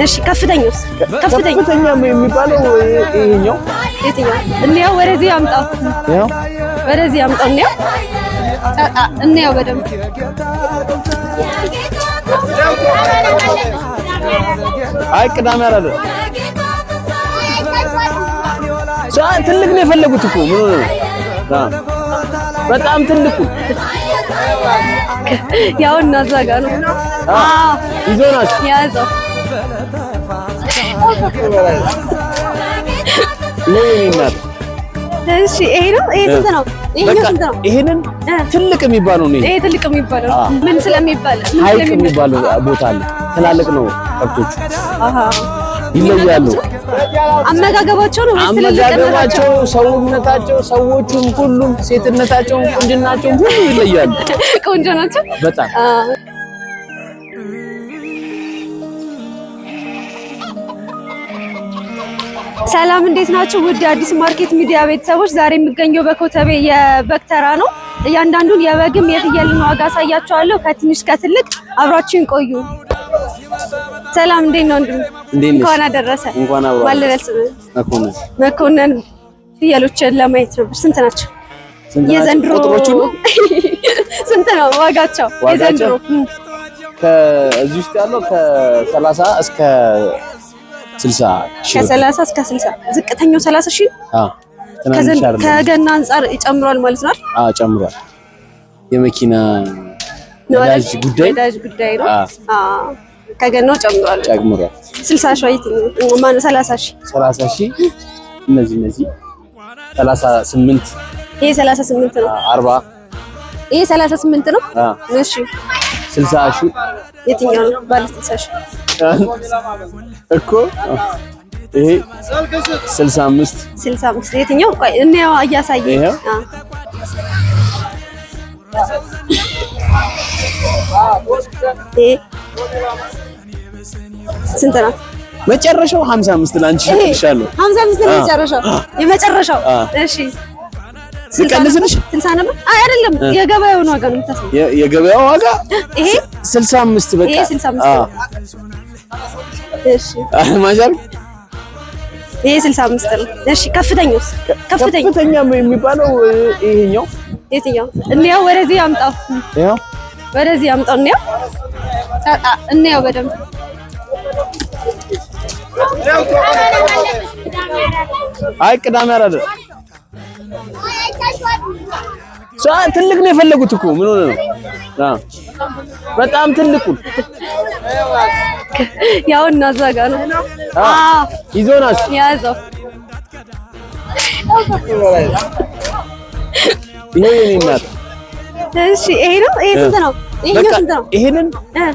እሺ ከፍተኛውስ? ከፍተኛ ከፍተኛ የሚባለው ይሄኛው። የትኛው? እንየው፣ ወደዚህ አምጣው፣ ይኸው። ወደዚህ አምጣው። እንየው፣ እንየው በደንብ። አይ ቅዳሜ አይደለም። ትልቅ ነው የፈለጉት እኮ፣ ምን ሆነ ነው? በጣም ትልቁ። ያው እና እዛ ጋር ነው። አዎ። ይዞናል። ያዘው። ነው የኔ እናት። እሺ ይሄ ነው። ይሄ ስንት ነው? ይሄኛው ስንት ነው? ይሄንን ትልቅ የሚባለው ነው። ይሄ ትልቅ የሚባለው ምን ስለሚባል? ሀይቅ የሚባለው ቦታ አለ። ትላልቅ ነው ከብቶቹ። አሃ። ይለያሉ። አመጋገባቸው ነው ወይስ አመጋገባቸው፣ ሰውነታቸው፣ ሰዎቹም ሁሉም ሴትነታቸውም ቁንጅናቸውም ሁሉ ይለያሉ። ቆንጆ ናቸው በጣም። ሰላም፣ እንዴት ናችሁ? ውድ የአዲስ ማርኬት ሚዲያ ቤተሰቦች፣ ዛሬ የምገኘው በኮተቤ የበግ ተራ ነው። እያንዳንዱን የበግም የፍየልን ዋጋ አሳያችኋለሁ፣ ከትንሽ ከትልቅ። አብራችሁን ቆዩ። ሰላም፣ እንዴት ነው? እንዴት ነሽ? እንኳን አደረሰ። እንኳን አብሮ ማን ልበል ስምህ? መኮንን። መኮንን፣ ፍየሎችን ለማየት ነበር። ስንት ናቸው? የዘንድሮ ቁጥሮቹ ስንት ነው ዋጋቸው? የዘንድሮ ከዚህ ውስጥ ያለው ከ30 እስከ 60 ሺህ። ከ30 እስከ 60። ዝቅተኛው 30 ሺህ። አዎ። ከገና አንጻር ይጨምሯል ማለት ነው? አዎ ጨምሯል። የመኪና ነዳጅ ጉዳይ ነዳጅ ጉዳይ ነው። አዎ ከገናው ጨምሯል። ጨምሯል። 60 ሺህ ማነው 30 ሺህ? 30 ሺህ እነዚህ 38። ይሄ 38 ነው። 40። ይሄ 38 ነው። እሺ። 60 ሺህ። የትኛው ነው ባለ 60 ሺህ? እኮ ይሄ 65። 65 የትኛው? ቆይ እንየው፣ እያሳየኝ። ይሄ ስንት ነው? መጨረሻው 55 ላንቺ እሸጥልሻለሁ። 55 ነው መጨረሻው፣ የመጨረሻው። እሺ ልቀንስልሽ? 60 ነበር። አይ አይደለም፣ የገበያውን ዋጋ ነው የምታስበው። የገበያው ዋጋ ይሄ 65 በቃ። ይሄ 65 ነው። እሺ ማጃር ይሄ 65 ነው። እሺ ከፍተኛውስ? ከፍተኛ የሚባለው ይሄኛው። የትኛው? እንየው፣ ወደዚህ አምጣው፣ ይኸው። ወደዚህ አምጣው። እንየው፣ እንየው በደንብ። አይ ቅዳሜ አይደለም። ትልቅ ነው የፈለጉት እኮ፣ ምን ሆነ ነው? በጣም ትልቁ። ያው እና እዛ ጋር ነው። አዎ። ይዞናል። ያዘው። ይሄ የኔ እናት። እሺ ይሄ ነው። ይሄ ስንት ነው? ይሄኛው ስንት ነው? ይሄንን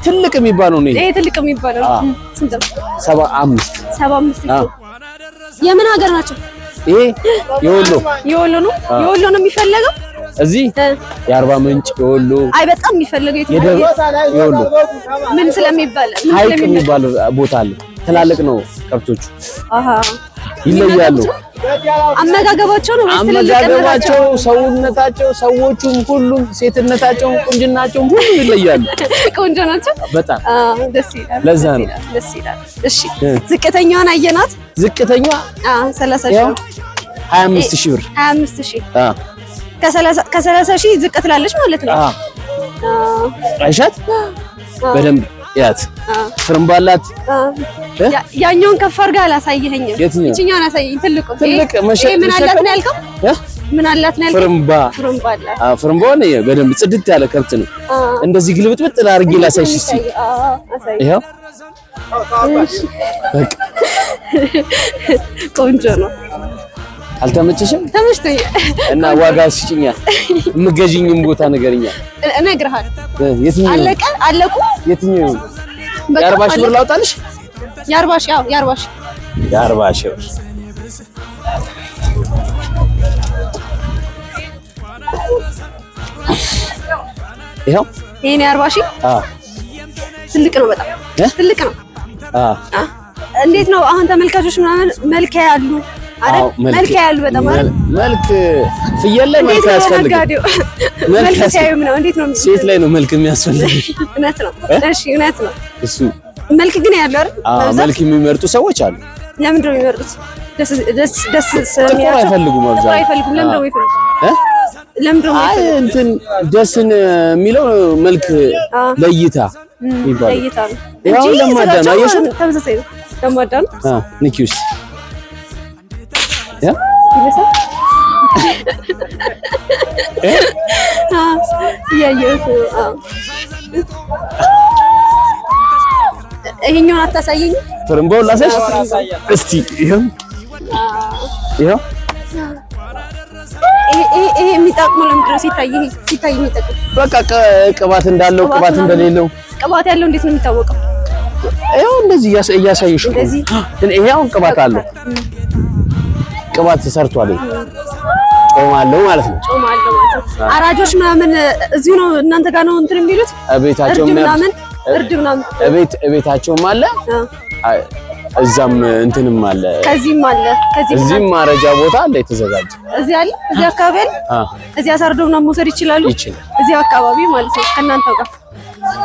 ትልቅ የሚባለው ነው። ይሄ ትልቅ የሚባለው ስንት ነው? 75። 75። የምን ሀገር ናቸው? ይሄ የወሎ። የወሎ ነው። የወሎ ነው የሚፈለገው እዚህ የአርባ ምንጭ፣ የወሎ። አይ በጣም የሚፈለገው የትኛው? የወሎ። ምን ስለሚባል? ሀይቅ የሚባል ቦታ አለ። ትላልቅ ነው ከብቶቹ። አሃ። ይለያሉ። አመጋገባቸው ነው ወይስ አመጋገባቸው፣ ሰውነታቸው፣ ሰዎቹም ሁሉም ሴትነታቸውም ቁንጅናቸውም ሁሉ ይለያሉ። ቆንጆ ናቸው በጣም። አዎ ደስ ይላል። ለዛ ነው። ደስ ይላል። እሺ ዝቅተኛዋን አየናት። ዝቅተኛ አዎ 30 ሺህ። 25 ሺህ ብር። 25 ሺህ። ከ30 ሺህ ዝቅ ትላለች ማለት ነው። አዎ አይሻት በደንብ ያት ፍርምባላት። ያኛውን ከፍ አድርገህ አላሳየኸኝም። ይችኛውን አሳየኝ። ትልቁ ትልቅ መሸጥ ምን አላት ነው ያልከው? ምን አላት ነው ያልከው? ፍርምባ። ፍርምባ አላት። አዎ ፍርምባውን በደንብ ጽድት ያለ ከብት ነው። እንደዚህ ግልብጥብጥ ላድርጌ ላሳይሽ እስኪ። ይኸው በቃ። ቆንጆ ነው። አልተመቸሽም? ተመችቶኛል። እና ዋጋ ስጭኛ፣ የምገዢኝም ቦታ ንገሪኛ። እነግርሃለሁ። የትኛው? አለቀ? አለቁ? የትኛው? የ40 ሺህ ብር ላውጣልሽ? የ40 ሺህ፣ አዎ የ40 ሺህ። የ40 ሺህ ብር። ይኸው። ይሄን የ40 ሺህ? አዎ። ትልቅ ነው፣ በጣም ትልቅ ነው። አዎ። እንዴት ነው አሁን ተመልካቾች ምናምን መልክ ያሉ አይደል? መልክ ያሉ በጣም አይደል? መልክ ፍየል ላይ መልክ አያስፈልግም። መልክ ሲያዩ ነው እንዴት ነው? ሴት ላይ ነው መልክ የሚያስፈልግ። እውነት ነው። እሺ እውነት ነው። እሱ መልክ ግን ያለው አይደል? አዎ መልክ የሚመርጡ ሰዎች አሉ። ለምንድን ነው የሚመርጡት? ደስ ደስ ደስ ጥቁር አይፈልጉም። ጥቁር አይፈልጉም። ለምንድን ነው የሚፈልጉት? ለምንድን ነው አይ እንትን ደስን የሚለው መልክ ለይታ ይባላል። ለይታ ነው ያው ለማዳ ነው። አየሽው? ተመሳሳይ ነው። ለማዳ ነው። አዎ ንኪውስ ያ ይመስላል። እያየሁት ነው። አዎ ይሄኛውን አታሳየኝም? ፍርምባውን ላሳይሽ እስቲ። ይኸው ይኸው ይሄ የሚጠቅመው ለምንድን ነው? ሲታይ ይሄ ሲታይ የሚጠቅመው በቃ ቅባት እንዳለው ቅባት እንደሌለው። ቅባት ያለው እንዴት ነው የሚታወቀው? ይኸው እንደዚህ እያሳየሽ ነው። ይሄ አሁን ቅባት አለው፣ ቅባት ተሰርቷል። ጮማ አለው ማለት ነው። ጮማ አለው ማለት ነው። አራጆች ምናምን እዚሁ ነው እናንተ ጋር ነው እንትን የሚሉት እቤታቸው ምናምን እርድ ምናምን እቤታቸውም አለ እዛም እንትንም አለ ከዚህም አለ ከዚህም እዚህም ማረጃ ቦታ አለ የተዘጋጀ እዚህ አለ እዚህ አካባቢ አለ። እዚህ አሳርዶ ምናምን መውሰድ ይችላሉ። እዚህ አካባቢ ማለት ነው ከእናንተ ጋር።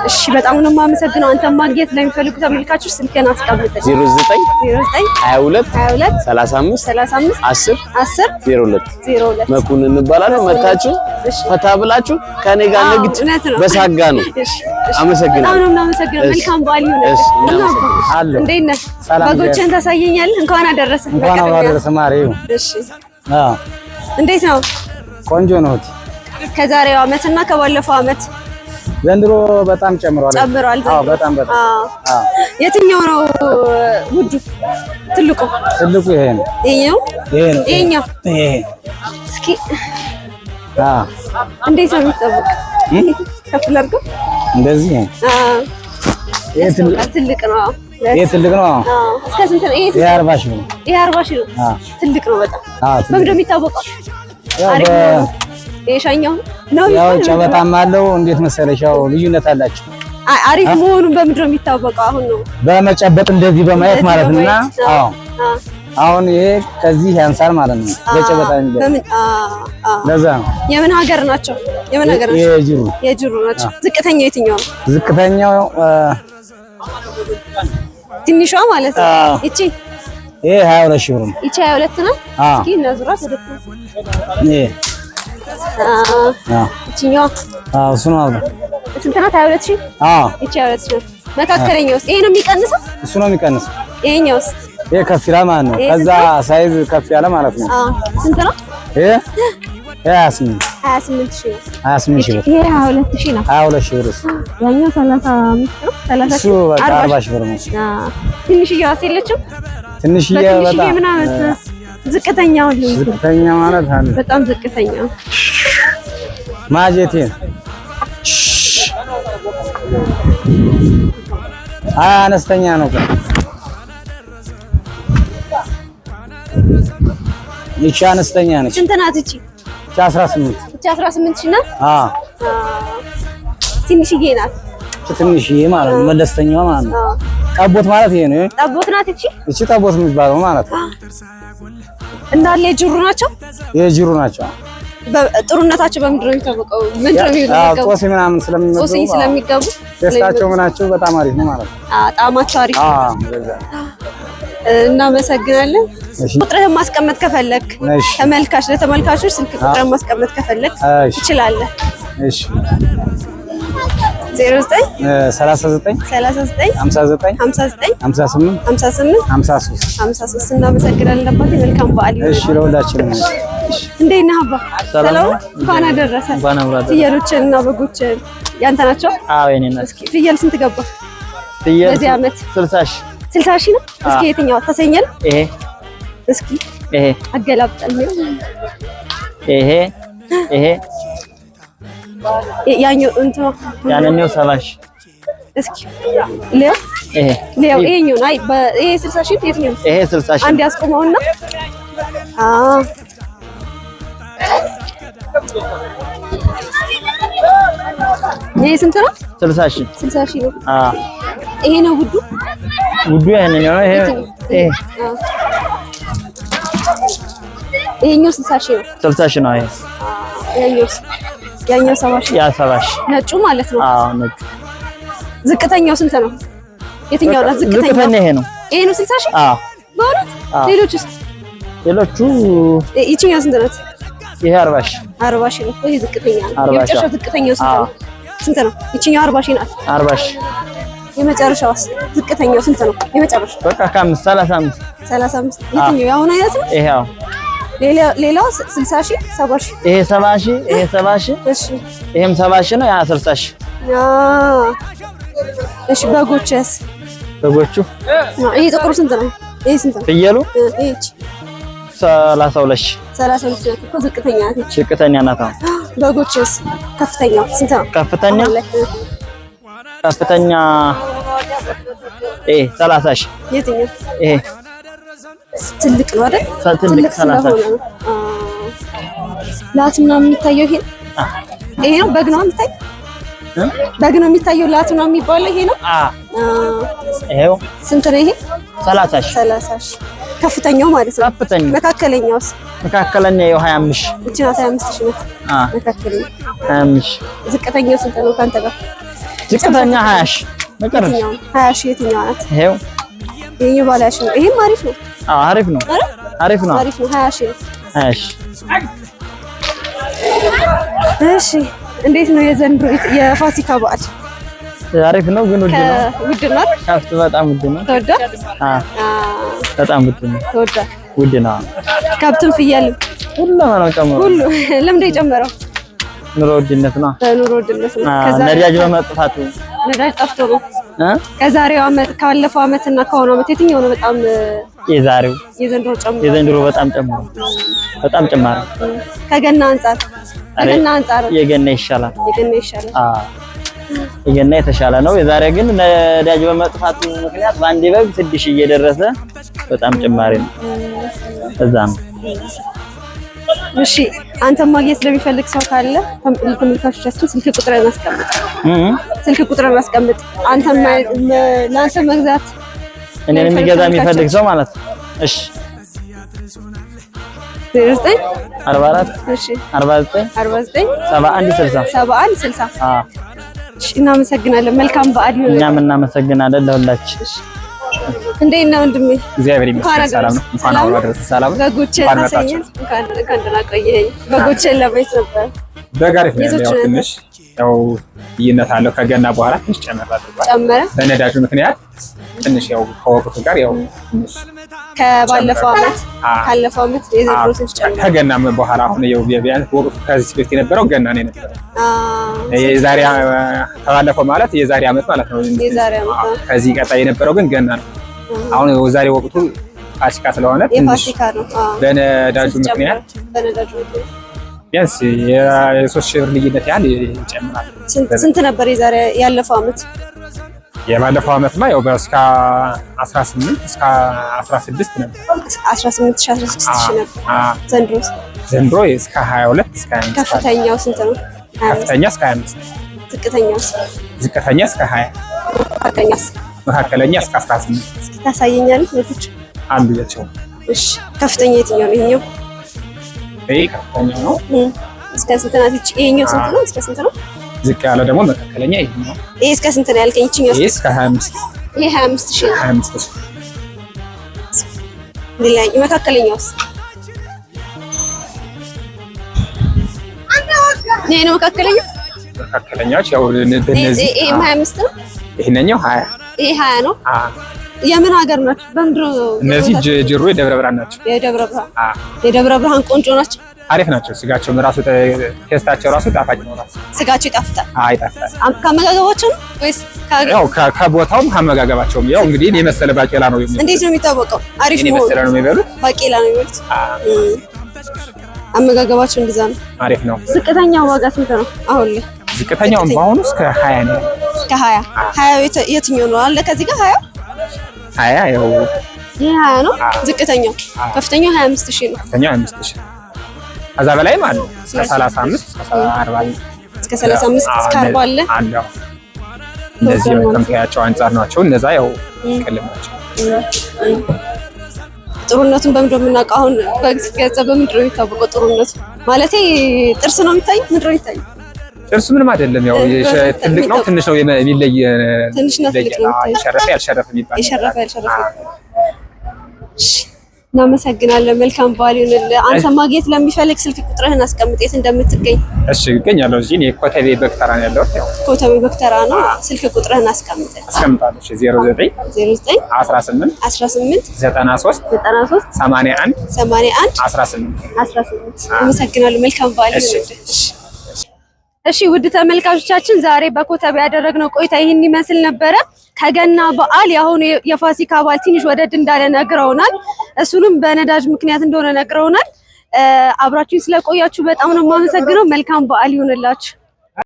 እሺ በጣም ነው የማመሰግነው። አንተን ማግኘት ለሚፈልጉ ተመልካቾች ስልክህን አስቀምጥልኝ። 09 09 22 22 35 35 10 10 02 02 መኩን እንባላለን። መታችሁ ፈታ ብላችሁ ከኔ ጋር ንግድ በሳጋ ነው። አመሰግናለሁ። በጣም ነው የምናመሰግነው። መልካም በዓል ይሁንልህ። እንዴት ነህ? በጎችን ታሳየኛለህ? እንኳን አደረሰህ። እንኳን አደረሰህ ማሬ። እሺ እንዴት ነው? ቆንጆ ነው። ከዛሬው ዓመት እና ከባለፈው ዓመት ዘንድሮ በጣም ጨምሯል። ጨምሯል። አዎ በጣም በጣም። አዎ የትኛው ነው ውዱ? ትልቁ ትልቁ ይሄ ነው። ይሄኛው ይሄ ነው። ይሄኛው ይሄ እስኪ አዎ እንዴት ነው የሚጠብቅ? ከፍ ላድርገው። እንደዚህ ነው። አዎ ይሄ ትልቅ ነው። ይሄ ትልቅ ነው። አዎ እስከ ስንት ነው? ይሄ 40 ሺህ ነው። ይሄ 40 ሺህ ነው። ትልቅ ነው በጣም። አዎ በምንድን ነው የሚታወቀው? አሪፍ ነው። የሻኛው ነው ያው ጨበጣም አለው። እንዴት መሰለሽ ያው ልዩነት አላቸው። አሪፍ መሆኑን በምንድን ነው የሚታወቀው? አሁን ነው በመጨበጥ እንደዚህ በማየት ማለት ነውና፣ አዎ አሁን ይሄ ከዚህ ያንሳል ማለት ነው። በጨበጣ በምን ለዛ ነው። የምን ሀገር ናቸው? የምን ሀገር ናቸው? የጅሩ የጅሩ ናቸው። ዝቅተኛው የትኛው ነው? ዝቅተኛው ትንሿ ማለት ነው። እቺ ይሄ 22 ሺህ ብር ነው። እቺ 22 ነው። እስኪ እናዙራት ወደ ይሄ እቺኛዋ እሱ ነው። ስንት ናት? 22 ሺህ። አዎ እቺ 22 ሺህ። መካከለኛውስ ይሄ ነው የሚቀንሰው? እሱ ነው የሚቀንሰው። ይሄኛውስ? ይሄ ከፍ ይላል ማለት ነው። ከዛ size ከፍ ያለ ማለት ነው። አዎ ስንት ነው? ይሄ 28 28 ሺህ ነው። 28 ሺህ ብር። ይሄ 22 ሺህ ነው። 22 ሺህ ብር። ያኛው 35 ነው። 30 እሱ በቃ 40 ሺህ ብር ነው። ትንሽዬዋስ የለችም? ትንሽዬ በጣም ምናምን ዝቅተኛው ዝቅተኛ ማለት አለ። በጣም ዝቅተኛ ማጀቴ አይ አነስተኛ ነው። ይቺ አነስተኛ ነች። ስንት ናት ይቺ? ይቺ 18 ይቺ 18 ሺህ ናት። አዎ ትንሽዬ ናት። ትንሽዬ ማለት ነው። መለስተኛዋ ማለት ነው። ጠቦት ማለት ይሄ ነው። ጠቦት ናት ይቺ። ይቺ ጠቦት የሚባለው ማለት ነው። እንዳለ የጅሩ ናቸው። የጅሩ ናቸው። ጥሩነታቸው በምንድን ነው የሚታወቀው? ምንድን ነው የሚመገቡ? ጦስ ምናምን ስለሚመገቡ ጦስኝ ስለሚገቡ ደስታቸው ምናቸው በጣም አሪፍ ነው ማለት ነው። ጣዕማቸው አሪፍ ነው። እናመሰግናለን። ቁጥርህን ማስቀመጥ ከፈለክ ተመልካች ለተመልካቾች ስልክ ቁጥርህን ማስቀመጥ ከፈለክ ትችላለህ። እሺ 09 39 39 59 59 58 58 53 53። እናመሰግናለን አባቴ። መልካም በዓል ይሁን። እሺ ለሁላችንም። እንዴት ነህ አባ? ሰላም እንኳን አደረሰ። ፍየሎችን እና በጎችን ያንተ ናቸው? አዎ የኔ ናቸው። እስኪ ፍየል ስንት ገባ ፍየል በዚህ ዓመት? 60 ሺህ 60 ሺህ ነው። እስኪ የትኛው ታሰኛል? ይሄ እስኪ ይሄ አገላብጠን። ይሄ ይሄ ያኛው እንትኑ ያንኛው 70 ሺህ። እስኪ ሌው ይሄ ሌው ይሄኛው አይ ይሄ 60 ሺህ የትኛው? ይሄ 60 ሺህ። አንድ ያስቆመውና አዎ ይሄ ስንት ነው? 60 ሺህ። 60 ሺህ ነው። አዎ ይሄ ነው ውዱ። ውዱ ያንኛው ነው። ይሄ ይሄ ይሄኛው 60 ሺህ ነው። 60 ሺህ ነው። ይሄ ያኛው ያኛው 70 ሺህ። ያ 70 ሺህ ነጩ ማለት ነው። አዎ ነጩ። ዝቅተኛው ስንት ነው? የትኛው ናት ዝቅተኛ? ዝቅተኛ ይሄ ነው። ይሄ ነው 60 ሺህ? አዎ። በእውነት? አዎ። ሌሎችስ? ሌሎቹ ይችኛው ስንት ናት? ይሄ 40 ሺህ። 40 ሺህ ነው። ይሄ ዝቅተኛ ነው። 40 ሺህ። የመጨረሻው ዝቅተኛው ስንት ነው? ስንት ነው? ይችኛው 40 ሺህ ናት። 40 ሺህ። የመጨረሻውስ ዝቅተኛው ስንት ነው? የመጨረሻው በቃ ከአምስት 35። 35። የትኛው የአሁኑ አይነት ነው? ይሄ አዎ። ሌላው 60 ሺህ፣ 70 ሺህ። ይሄ 70 ሺህ፣ ይሄ 70 ሺህ። እሺ። ይሄም 70 ሺህ ነው። ያ 60 ሺህ። እሺ በጎችስ? በጎቹ ይሄ ጥቁሩ ስንት ነው? ይሄ ስንት ነው? ፍየሉ ይሄ 32 ሺህ። 32 ናት እኮ ዝቅተኛ ናት። ይቺ ዝቅተኛ ናት። አሁን በጎችስ ከፍተኛው ስንት ነው? ከፍተኛ ከፍተኛ ይሄ 30 ሺህ። የትኛው? ይሄ ትልቅ ነው አይደል? ትልቅ 30 ሺህ። ላት ምናምን የሚታየው ይሄ ይሄ ነው። በግ ነው የሚታየው፣ በግ ነው የሚታየው። ላት ምናምን የሚባለው ይሄ ነው። ይሄው ስንት ነው ይሄ? 30 ሺህ። 30 ሺህ ከፍተኛው ማለት ነው። ከፍተኛው። መካከለኛውስ? መካከለኛ ይኸው 25 ሺህ። እቺ ናት 25 ሺህ ናት። መካከለኛ 25 ሺህ። ዝቅተኛው ስንት ነው ካንተ ጋር? ዝቅተኛ 20 ሺህ መጨረሻ። 20 ሺህ የትኛዋ ናት? ይሄው ይሄኛው ባለ 20 ሺህ ነው። ይሄም አሪፍ ነው። አዎ አሪፍ ነው። አሪፍ ነው። አሪፍ ነው። 20 ሺህ ነው። 20 ሺህ። እሺ እንዴት ነው የዘንድሮ የፋሲካ በዓል? አሪፍ ነው ግን ውድ ነው። ውድ ነው። ከፍት በጣም ውድ ነው። ተወዷል? አዎ በጣም ውድ ነው። ተወዷል። ውድ ነው። ከብትም ፍየልም ሁሉ ነው ጨምሮ። ሁሉ ለምንድን ነው የጨመረው? ኑሮ ውድነት ነው። በኑሮ ውድነት ነው። ነዳጅ በመጥፋቱ። ነዳጅ ጠፍቶ ነው። ከዛሬው ዓመት ካለፈው ዓመት እና ከአሁኑ ዓመት የትኛው ነው በጣም? የዛሬው። የዘንድሮ ጨምሮ። የዘንድሮ በጣም ጨምሮ፣ በጣም ጭማሪ። ከገና አንጻር ከገና አንጻር የገና ይሻላል። የገና ይሻላል። አዎ የገና የተሻለ ነው። የዛሬ ግን ነዳጅ በመጥፋቱ ምክንያት በአንድ በግ 6 ሺህ እየደረሰ በጣም ጭማሪ ነው። እዛ ነው። እሺ አንተም ማግኘት ለሚፈልግ ሰው ካለ ተመልካቾቻችን ስልክ ቁጥርን አስቀምጥ። ስልክ ቁጥርን አስቀምጥ። አንተም ለአንተ መግዛት እኔን የሚገዛ የሚፈልግ ሰው ማለት ነው። እሺ 09 44 እሺ 49 49 71 60። 71 60። አዎ። እሺ እናመሰግናለን። መልካም በዓል ይሁን። እኛም እናመሰግናለን ለሁላችን። እንዴት ነው ወንድሜ? እግዚአብሔር ይመስገን ሰላም ነው። እንኳን አብሮ አደረሰን። ሰላም ነው። በጎችን እንኳን ታሳየን። እንኳን እንኳን ደህና ቆየኸኝ። በጎችን ለማየት ነበር። በግ አሪፍ ነው ያለው። ያው የቶቹ ትንሽ ያው ልዩነት አለው ከገና በኋላ ትንሽ ጨመር አድርጓል። ጨመረ። በነዳጁ ምክንያት ትንሽ ያው ከወቅቱ ጋር ያው ትንሽ ከባለፈው ዓመት አዎ። ካለፈው ዓመት የዘንድሮ ትንሽ ጨመረ። ከገናም በኋላ አሁን ያው ቢያንስ ወቅቱ ከዚህ በፊት የነበረው ገና ነው የነበረው። የዛሬ ከባለፈው ማለት የዛሬ ዓመት ማለት ነው። የዛሬ ዓመት፣ አዎ። ከዚህ ቀጣይ የነበረው ግን ገና ነው። አሁን ዛሬ ወቅቱ ፋሲካ ስለሆነ ትንሽ የፋሲካ ነው። አዎ። በነዳጁ ስንት ጨመረ? ምክንያት በነዳጁ ምክንያት ቢያንስ የ3 ሺህ ብር ልዩነት ያህል ይጨምራል። ስንት ነበር የዛሬ ያለፈው ዓመት? የባለፈው ዓመትማ ያው እስከ 18 እስከ 16 ነበር። 18 ሺህ 16 ሺህ ነበር። አዎ። ዘንድሮስ? ዘንድሮ እስከ 22 እስከ 25 አለ። ከፍተኛው ስንት ነው? 25። ከፍተኛ እስከ 25። ዝቅተኛውስ? ዝቅተኛ እስከ 20። መካከለኛስ? መካከለኛ እስከ 18። እስኪ ታሳየኛለህ በጎች? አንዱ ያቸው። እሺ ከፍተኛ የትኛው ነው? ይሄኛው? ይሄ ከፍተኛው ነው። እስከ ስንት ናት ይቺ? ይሄኛው ስንት ነው? እስከ ስንት ነው? ዝቅ ያለ ደግሞ መካከለኛ ይሄ ነው። ይሄ እስከ ስንት ነው ያልከኝ? ይቺኛው? ይሄ እስከ 25። ይሄ 25 ሺህ ነው። 25 ሺህ። ሌላኛው መካከለኛውስ? ይሄ ነው መካከለኛው። መካከለኛዎች ያው በእነዚህ ይሄ 25 ነው። ይሄንኛው 20። ይሄ 20 ነው። አ የምን ሀገር ናቸው? በምድሮ እነዚህ ጅሩ የደብረ ብርሃን ናቸው። የደብረ ብርሃን። አ የደብረ ብርሃን ቆንጆ ናቸው። አሪፍ ናቸው። ስጋቸውም ራሱ taste ኣቸው ራሱ ጣፋጭ ነው ራሱ። ስጋቸው ይጣፍጣል። አይ ይጣፍጣል። ከአመጋገባቸው ነው ወይስ ያው ከቦታውም ከአመጋገባቸውም ያው እንግዲህ እኔ የመሰለ ባቄላ ነው የሚበሉት። እንዴት ነው የሚታወቀው? አሪፍ እኔ መሆኑ? የመሰለ ነው የሚበሉት። ባቄላ ነው የሚበሉት። አ አመጋገባቸው እንደዛ ነው። አሪፍ ነው። ዝቅተኛ ዋጋ ስንት ነው አሁን ላይ? ዝቅተኛውም በአሁኑ እስከ 20 ነው። እስከ 20። 20 የትኛው ነው አለ ከዚህ ጋር 20? 20 ያው ይሄ 20 ነው ዝቅተኛው። ከፍተኛው 25 ሺህ ነው። ከፍተኛው 25 ሺህ፣ ከዛ በላይም አለ እስከ 35 እስከ 40። እስከ 35 እስከ 40 አለ። አለ። እነዚህ ያው ከምታያቸው አንጻር ናቸው። እነዛ ያው ቅልም ናቸው። ጥሩነቱን በምንድን ነው የምናውቀው? አሁን በግ ሲገዛ በምንድን ነው የሚታወቀው ጥሩነቱ? ማለቴ ጥርስ ነው የሚታየው? ምንድን ነው የሚታየው? ጥርሱ ምንም አይደለም። ያው ትልቅ ነው ትንሽ ነው የሚለይ ትንሽ ነው ትልቅ ነው የሸረፈ ያልሸረፈ የሚባል የሸረፈ ያልሸረፈ። እሺ እናመሰግናለን። መልካም በዓል ይሁንልህ። አንተ ማግኘት ለሚፈልግ ስልክ ቁጥርህን አስቀምጥ፣ የት እንደምትገኝ። እሺ እገኛለሁ። እዚህ እኔ ኮተቤ በግ ተራ ነው ያለሁት። ያው ኮተቤ በግ ተራ ነው። ስልክ ቁጥርህን አስቀምጥ። አስቀምጣለሁ። እሺ 09 09 18 18 93 93 81 81 18 18። አመሰግናለሁ። መልካም በዓል ይሁንልህ። እሺ ውድ ተመልካቾቻችን ዛሬ በኮተቤ ያደረግነው ቆይታ ይህን ይመስል ነበረ። ከገና በዓል የአሁኑ የፋሲካ በዓል ትንሽ ወደድ እንዳለ ነግረውናል። እሱንም በነዳጅ ምክንያት እንደሆነ ነግረውናል። አብራችሁኝ ስለቆያችሁ በጣም ነው የማመሰግነው። መልካም በዓል ይሁንላችሁ።